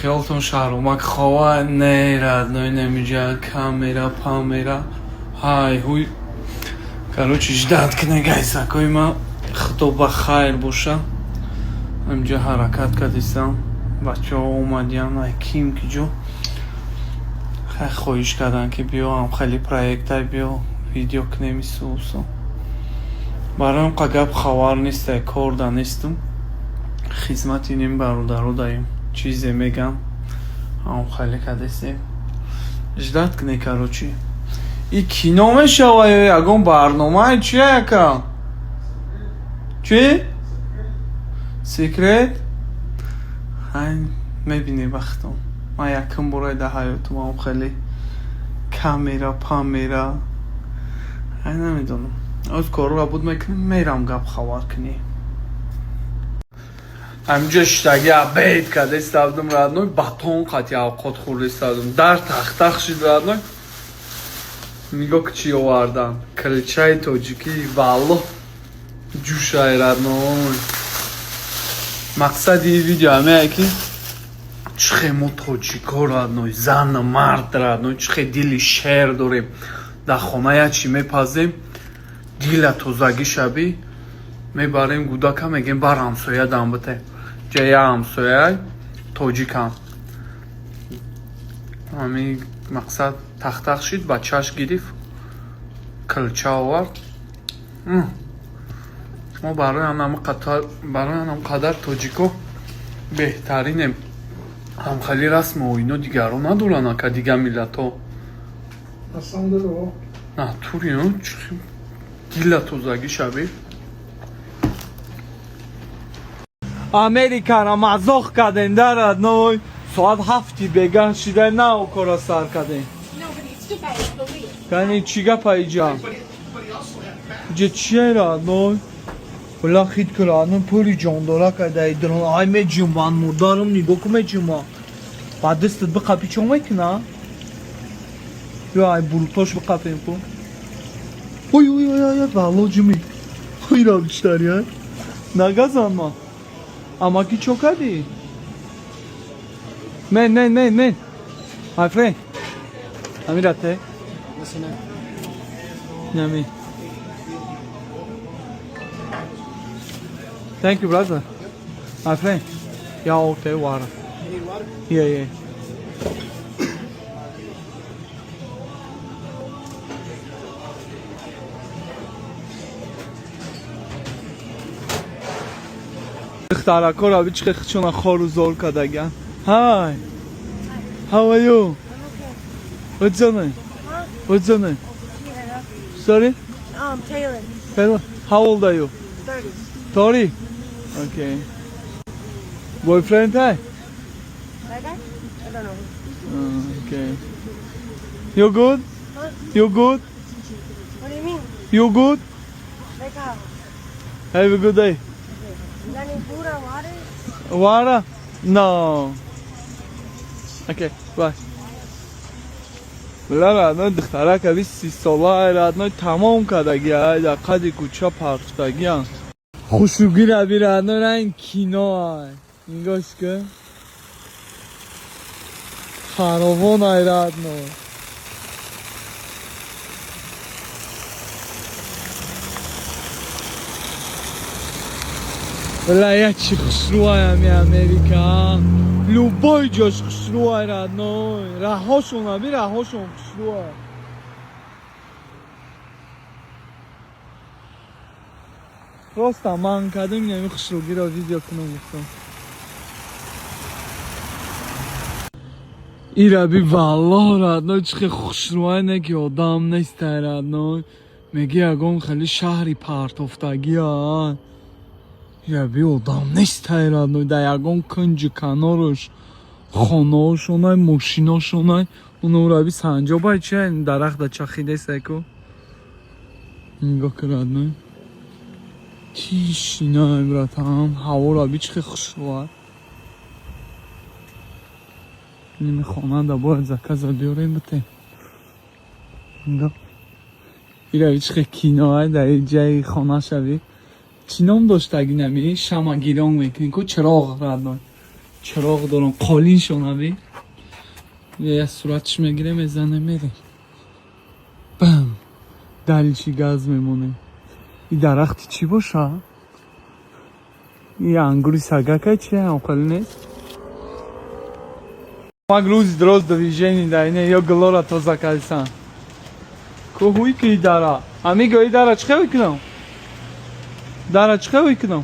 Хиёлтон шаҳромак хова не, родной, намиҷа камера памера ҳай ҳуй. Короче, ждать кне, гайсакои ма, худо ба хайр боша. Ҳамҷа ҳаракат кардистам, бачаҳо омадиян, ай ким ки ҷо хай хоҳиш карданд, ки биё, ам хеле проектай, биё, видео кунем, исусу. Барои қа гап хабар нестай, кор да нестум, хизмати ним бародаро даем, чизе мегам, ам хеле кардестем, ждать кне. Короче, и кино мешава ё ягон барномае, чия яка чи секрет ҳай мебинем вақтон. Ман якум бора дар ҳаётум ам хеле камера памера ҳай намедонам. Оз корро буд мекунем, мерам гап хабар кунӣ. Ҳаминҷо шиштаги обед кардастадум, родной, батон қати авқот хӯрдастадум, дар тахтах шид, родной. Нигоҳ ки чӣ овардан: килчаи тоҷикӣ, валло ҷӯшай, родной. Мақсади ин видео ҳамее, ки чихе мо тоҷико, родной, зану мард, родной, чихе дили шер дорем. Дар хона як чӣ мепазем, дила тозагӣ шаби мебарем, гудака мегем, бар ҳамсоя дам бите. Ҷа я ҳамсояй тоҷикам, ҳами мақсад тахтах шид, бачааш гирифт, килча овард. Мо барои анам қадар тоҷико беҳтаринем. Ҳамхели расму оино дигарон надоранд, ака, дигар миллатҳо. Натури дила тозагӣ шаби. Америкара мазоқ кардем да, родной. Соат 7-и бегаҳ шида, на окора сар кардем. Кани, чӣ гапа иҷа? Иҷа чие, родной? Била хит ки, родной, пули ҷондора карда идрон. Ай, меҷумбан, мурдарум, нигоҳ ку, меҷумбан. Ба дастат биқапи, чо мекуна? Ё ай бурутош биқапем ку. Ой, ой, ой, ой, валло ҷуми. Ой, равиштари, ай. Нагазан ма. Амаки чо кардӣ? Man, man, man, man. My friend. Амирате. What's your name? Нами. Thank you, brother. My friend. Yeah, okay, water. You need water? Yeah. Духтаракора бичхе хичона хору зор кардаган. Hi. How are you? I'm okay. What's your name? Huh? What's your name? Yeah. Sorry? Taylor. Taylor. How old are you? 30. 30? Okay. Boyfriend, hey? That guy? I don't know. Okay. You good? Huh? You good? What do you mean? You good? Like how? Have a good day. You got any food or water? Water? No. Okay, bye. Била, родной, духтарак ави 30 сола, родной, тамом кардаги, ай дар қади кӯча партуфтагиам. Хушугир аби, родной, ранг кино ай. Нигоҳш ки. Фаровон ай, родной. Била, як чи хушрӯ ами Америка. Любой ҷош хушрӯ ай, родной. Раҳошон аби, раҳошон хушрӯ ай. Просто ман кардем, ами хушрӯгиро видео кунам гуфтам. Ираби, валлоҳ, родной, чихе хушрӯай, не ки одам нестай, родной. Меги ягон хеле шаҳри партофтагиа. Ираби одам нестай, родной, дар ягон кунҷи каноруш хонаошонай, мошиношонай. Унураби санҷобай чи дарахта чахидесай ку. Нигоҳ ки, родной. Тишина, братан, ҳаворо би чихе хушрӯай. Ними хонанда бояд заказа биёрем, битем. Нигоҳ. Ирави чихе киноай дар ҷайи хона шави. Чӣ ном доштаги нами? Шама гирон мекунӣ ку, чироғ, родной. Чироғ дорам, қолиншон аби. Я суратш мегирем, мезанем, мерем. Бам! Дальше газ мемонем. И дарахти чӣ боша? И ангури сагакай чи ҳам хеле нест? Маг рӯзи дроз движение да ине ё глора тоза кардисан. Ку ҳуй ки дара. Амиго, и дара чӣ хел кунам? Дара чӣ хел кунам?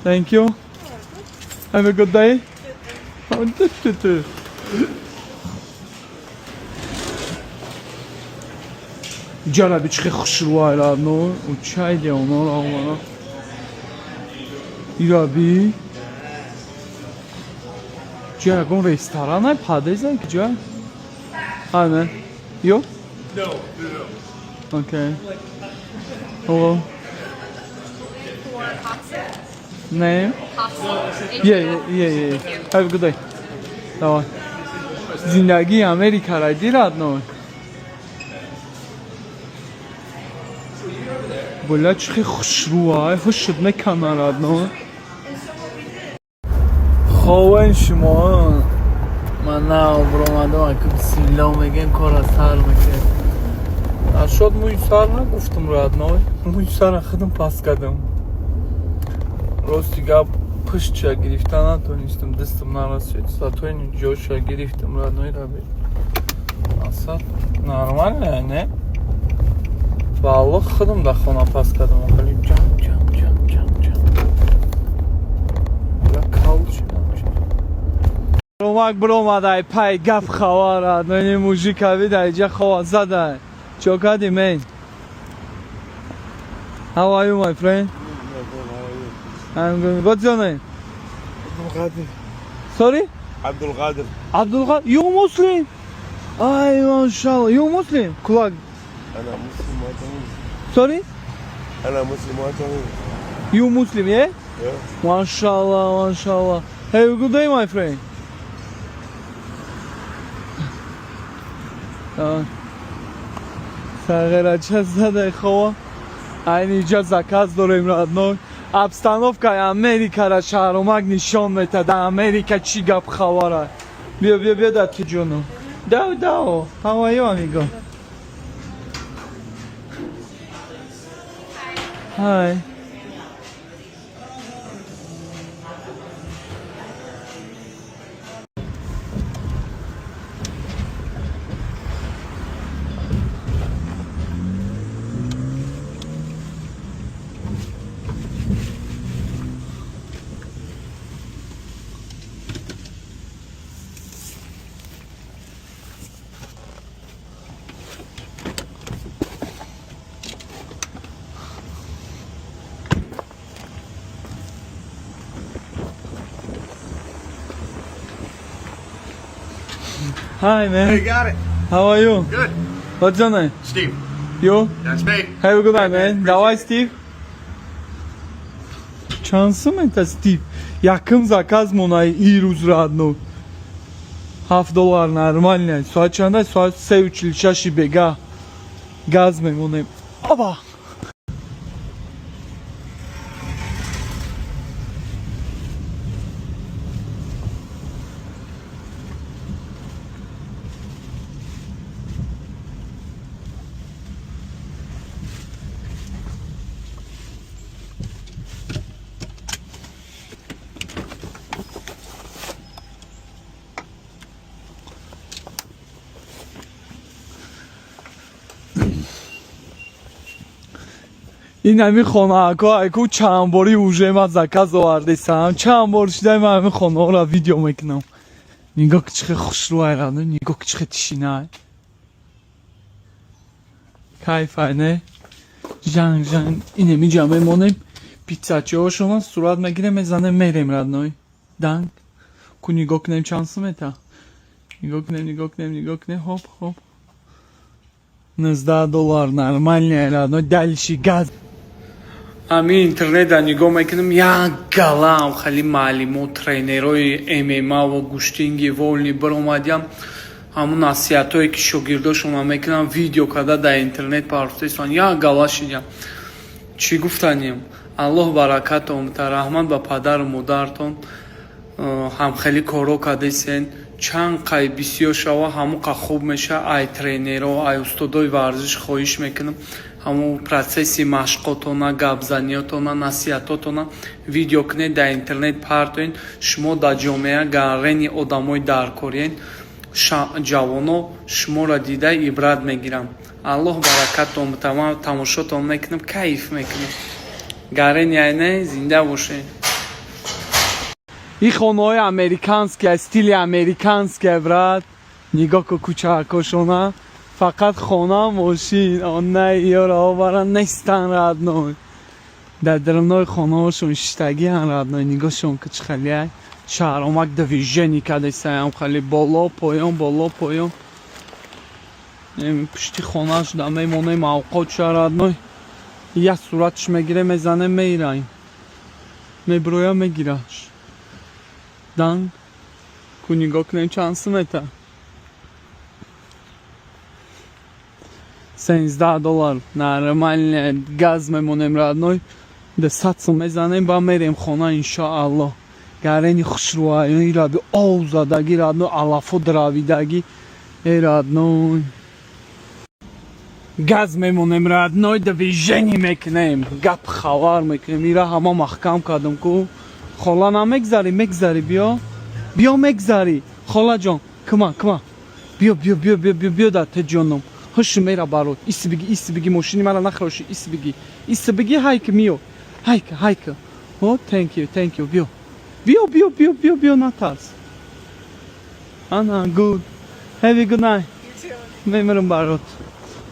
Thank you. Have a good day. Oh, tu, tu, tu. Ҷараби чӣ хушрӯай, родной. Учай Леонор омана. Ираби. Ҷа ягон ресторан ай падезан ки ҷа? Hi, man. You? No. Okay. Hello. Name? Yeah. Have a good day. Давай. Зиндагии Америка ра ди, родной. Бля, чӣ хушрӯай, ҳушт мекана, родной. Ховен шумо. Ман на бромадам, ака бисмилло мегем, кора сар мекунем. Ашод мӯи сар нагуфтам, родной. Мӯи сара худам пас кардам. Рости гап, пуштша гирифта натонистам, дастам нарасид. Зато ин ҷоша гирифтам, родной раби. Асад нормально, не? Ба Аллоҳ, худам дар хона пас кардам. Хеле ҷам ҷам ҷам ҷам ҷам. Бля, кал шудам. Ромак биромадай пай гап хабара. Нони мужика видай ҷа хова задай. Чо кардӣ, man? How are you, my friend? I'm good. What's your name? Abdul Qadir. Sorry? Abdul Qadir. Abdul Qadir. You Muslim? Ay, maşallah. You Muslim? Kulak. أنا مسلم وأنت مسلم. Sorry? أنا مسلم وأنت مسلم. You Muslim, yeah? Yeah. Maşallah, maşallah. Have a good day, my friend. Tamam. Сағирача задай хова. Айни иҷа заказ дорем, родной. Обстановкаи Америкара шаҳромак нишон метад. Дар Америка чӣ гап хабара. Биё, биё, биё, да ту ҷону. Дав, дав. How are you, amigo? Hi. Hi, man. You got it. How are you? Good. What's your name? Steve. You? That's me. Have a good night, man. Давай, Стив. Чанд сум это, Стив? Якум заказ монай ирӯз, родной. 7 доллар нормально. Соат чанда? Соат 3:46 бега. Газ мемонем. Оба! Ин ҳамин хонаҳако айку чанд бори уже ман заказ овардесам, чанд бор шидай ман ҳамин хонаҳоро видео мекунам. Нигоҳ ки чӣ хел хушрӯ айрану, нигоҳ ки чӣ хел тишинай, кайфай, не? Жанг жанг инемиҷа мемонем, питсачиҳошонам сурат мегирем, мезанем, мерем, родной. Данг ку, нигоҳ кунем, чанд сумета, нигоҳ кунем, нигоҳ кунем, нигоҳ кунем. Хоп, хоп, 19 доллар, нормально, родной. Дальше газ. Ҳамин интернетда нигоҳ мекунам, як галаам хеле маълимот, тренерои ММАву гӯштинги вольный биромадиям, ҳамун насиҳатҳое ки шогирдошона мекунам, видео карда дар интернет партофтаистанд, як гала шидям. Чӣ гуфтанем? Аллоҳ баракатон бита, раҳмат ба падару модартон. Ҳамхелӣ коро кардесен. Чанд қай бисёр шава, ҳамон қа хуб меша. Ай тренеро, ай устодои варзиш хоҳиш мекунам, ҳамон процесси машқотона, гапзаниётона, насиҳатотона видео кунед, дар интернет партоед. Шумо дар ҷомеа гаррени одамои даркориен. Ҷавоно шуморо дида ибрат мегиранд. Аллоҳ баракаттон бита. Ман тамошотон мекунам, кайф мекунам. Гарени айне, зинда бошед. Ин хонаҳои американския, стили американския, брат. Нигоҳ ку кӯчаакошона, фақат хона, мошин, онаи ёро оваран нестан, родной. Дар дарунои хонаҳошон шиштагиан, родной. Нигоҳшон ку, чӣ хелиай шаҳромак движение кардесаям, хеле боло поён, боло поён. Пушти хонааш да мемонем, авқот ша, родной. Як суратш мегирем, мезанем, меираем, мебироя, мегираш. Дан ку, нигоҳ кунем, чанд сумета? 13 доллар, нормально. Газ мемонем, родной, да 100 сум мезанем, ба мерем хона, иншоаллоҳ. Гарени хушрӯаёни раби ов задагӣ, родной, алафо дравидагӣ. Э, родной, газ мемонем, родной, движение мекунем, гап хабар мекунем. Ира ҳама маҳкам кардам ку. Хола, намегзарӣ? Мегзарӣ? Биё, биё, мегзарӣ, холаҷон. Кума, кума, биё, биё, биё, биё, биё, биё, дар теҷоном. Ҳуш мера, барот, иси биги, иси биги, мошини мара нахроши. Иси биги, иси биги, ҳайк миё, ҳайк, ҳайк. О, thank you, thank you. Биё, биё, биё, биё, биё, биё, натарс. Ана, good, have a good night. Мемирам, барот.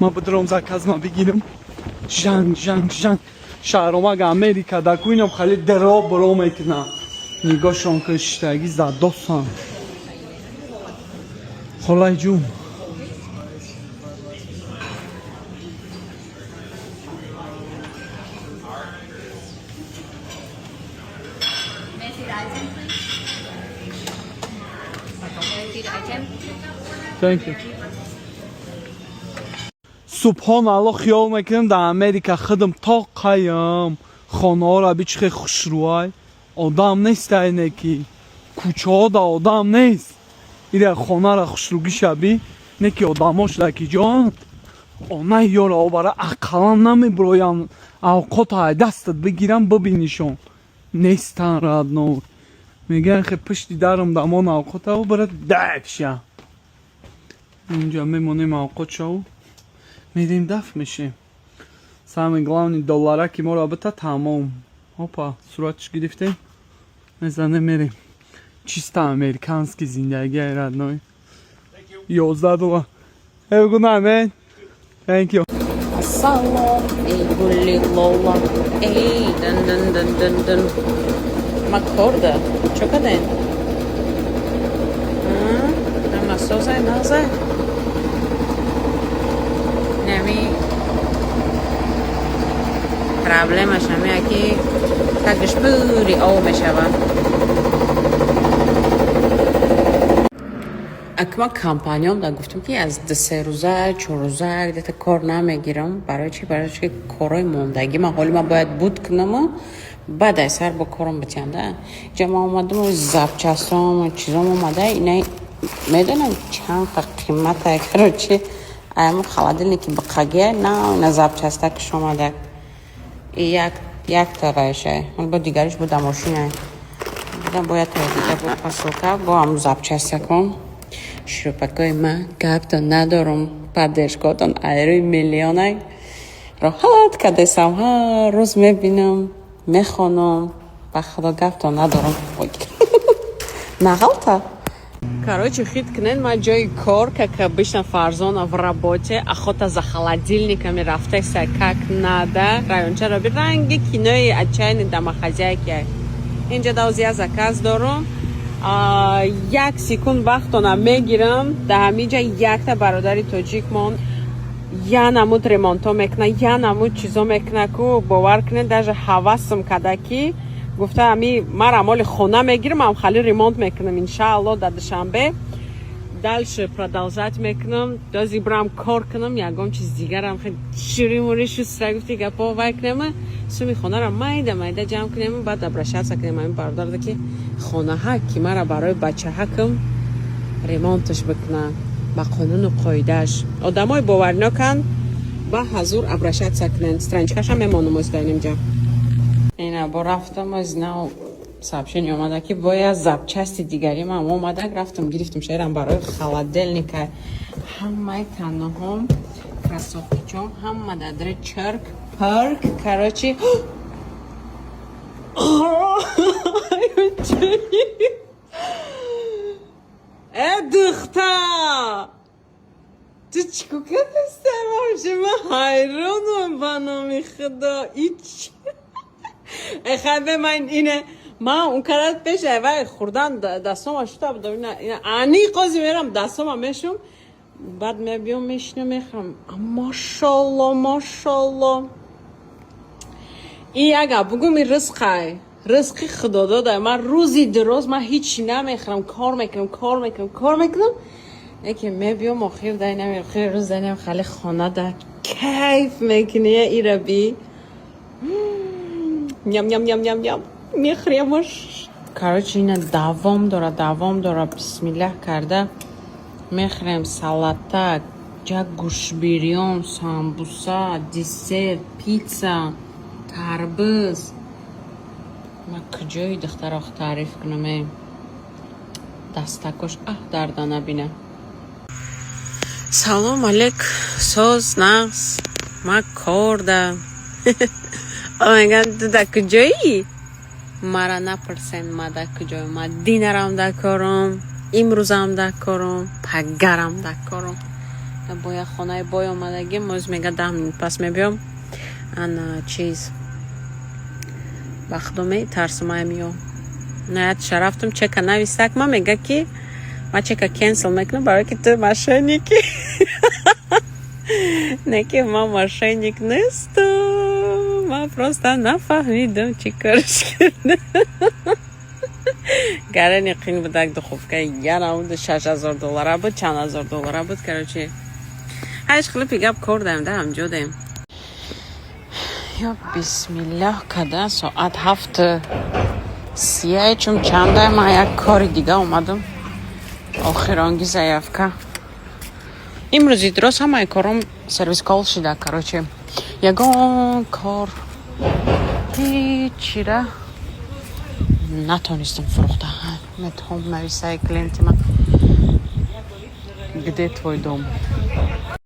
Ма бидром, заказма бигирам. Жанг, жанг, жанг. Шаҳромак Америка да куинам хеле дро бро мекунам. Нигоҳшон ки, шиштагӣ задосан. Холай ҷун. May I see the item, please? May I see the item? Thank you. Субҳон Алло, хиёл мекунам, дар Америка худам тоқаям. Хонаҳоро би, чӣ хел хушрӯай. Одам нест, айне ки кӯчаҳо да одам нест. Ира хонара хушрӯгиша би, не ки одамош даки ҷон. Онаи ёро обара ақаллан намебироям, авқота ай дастат бигирам, бибинишон. Нестан, родной. Мегӯян хе пушти дарам дамон авқота бара дафша. Инҷа мемонем, авқот шаву мерем, даф мешем. Самый главный доллара ки моро бита, тамом. Опа, суратш гирифтем, мезанем, мерем. Чисто американский зиндагӣ, родной. 11 доллар. Have a good night, man. Thank you. Салом, эй гули лола, эй дын дын дын дын дын. Ма корда, чо кардем? Ама созай, нағзай. Нами проблемаш ҳамия ки тагиш пури об мешавад. Акма компаниём да гуфтам, ки аз 2-се рӯза, 4 рӯза где-то кор намегирам. Барои чи? Барои чи корҳои мондагӣ ман ҳоли ман бояд буд кунаму баъд ай сар бо кором битиям да. Ҷа ман омадаму запчастом, чизом омада, ина медонам чанд қа қимата. Короче, аямо холодильники биқагия на, ина запчаста киш омада. Як якта райшай, бо дигариш буда мошина дидам, бояд та дига бо посылка, бо ҳамун запчастаком. Шӯпакои ман, гаптон надорум, поддержкотон айрӯи миллионай роҳат кардесам. Ҳар рӯз мебинам, мехонам, ба худо, гаптон надорум. Нағалта. Короче, хит кунед, ман ҷои кор, как обычно, Фарзона в работе, охота за холодильниками рафтеса, как надо. Райончаро би, ранги кинои отчаянные домохозяйки. Инҷа давзи я заказ дорум. Як секунд вақтона мегирам. Дар ҳаминҷа якта бародари тоҷикмон я намуд ремонтҳо мекуна, я намуд чизо мекуна ку, бовар кунед, даже ҳавасм када ки гуфта ами мара моли хона мегирам, ам хали ремонт мекунам, иншаалло, дар Душанбе. Дальше продолжать мекунам. Дози брам кор кунам, ягон чиз дигарам хел шири-мури шустра, гуфти гапо, вай кунем, суми хонаро майда майда ҷамъ кунем, баъд обращаться кунем ҳамин бародарда, ки хонаҳа ки мара барои бачаҳакам ремонташ бикуна ба қонуну қоидааш. Одамои боварноканд, ба ҳазур обращаться кунен. Страничкаша мемонам озда инҷа. Ина бо рафтам, аз нав сообщение омада, ки бояд запчасти дигари ман омада. Рафтам, гирифтам. Шерам барои холодильника, ҳамаи таноҳом, кроссовкичом, ҳама дадри чирк пирк. Короче, э, духта, ту чӣ кор кардастӣ вообще? Ман ҳайронам, ба номи Худо, ич хабе ман ине. Ман он карат пеш вай хурдан дастомаш шута будам. Ина аниқ қози мерам, дастома мешум, баъд мебиём, мешинам, мехӯрам. Машолло, машолло. И ага бугум, и ризқай, ризқи Худо дода. Ман рӯзи дуроз ман ҳичи намехӯрам, кор мекунам, кор мекунам, кор мекунам, яке мебиём, охир дай нами, охири рӯз дай нами, хали хона да кайф мекунӣ. Ира би ням ням ням ням ням мехӯремаш. Короче, ина давом дора, давом дора. Бисмиллаҳ карда мехӯрем. Салата, ҷа гӯшбирён, самбуса, десерт, пицца, тарбуз. Ман куҷои духтаро таъриф кунам? Э, дастакош, аҳ, дарда набина. Салом алек, соз, нағз? Ман корда. Меган, ту дар куҷоӣ? Мара напурсен, ма дар куҷои. Ма динарам дар кором, имрӯзам дар кором, пагарам дар кором. Бо як хонаи бой омадагим. Оз мега, 10 минут пас мебиём. Ана чиз, ба Худо метарсам. Аймиё наятша рафтам, чека нависак. Ма мега, ки ма чека cancel мекунам, барое ки ту мошенники. Не, ки ман мошенник нестам, ман просто нафаҳмидам, чӣ корш кардам. Гарани қин будак, духовка янамуд, 6000 доллара буд, чанд ҳазор доллара буд. Короче, ҳайш хилипи гап, кор даем да ҳамҷо даем. Ё бисмиллаҳ када, соат 7:30 чум чанда. Ман як кори дига омадам, охиронги заявка. Имрӯзи дурост ҳамаи кором service call шида. Короче, ягон кор ҳечира натонистам фурӯхта. Метавон нависаи клиенти ман: «Где твой дом?»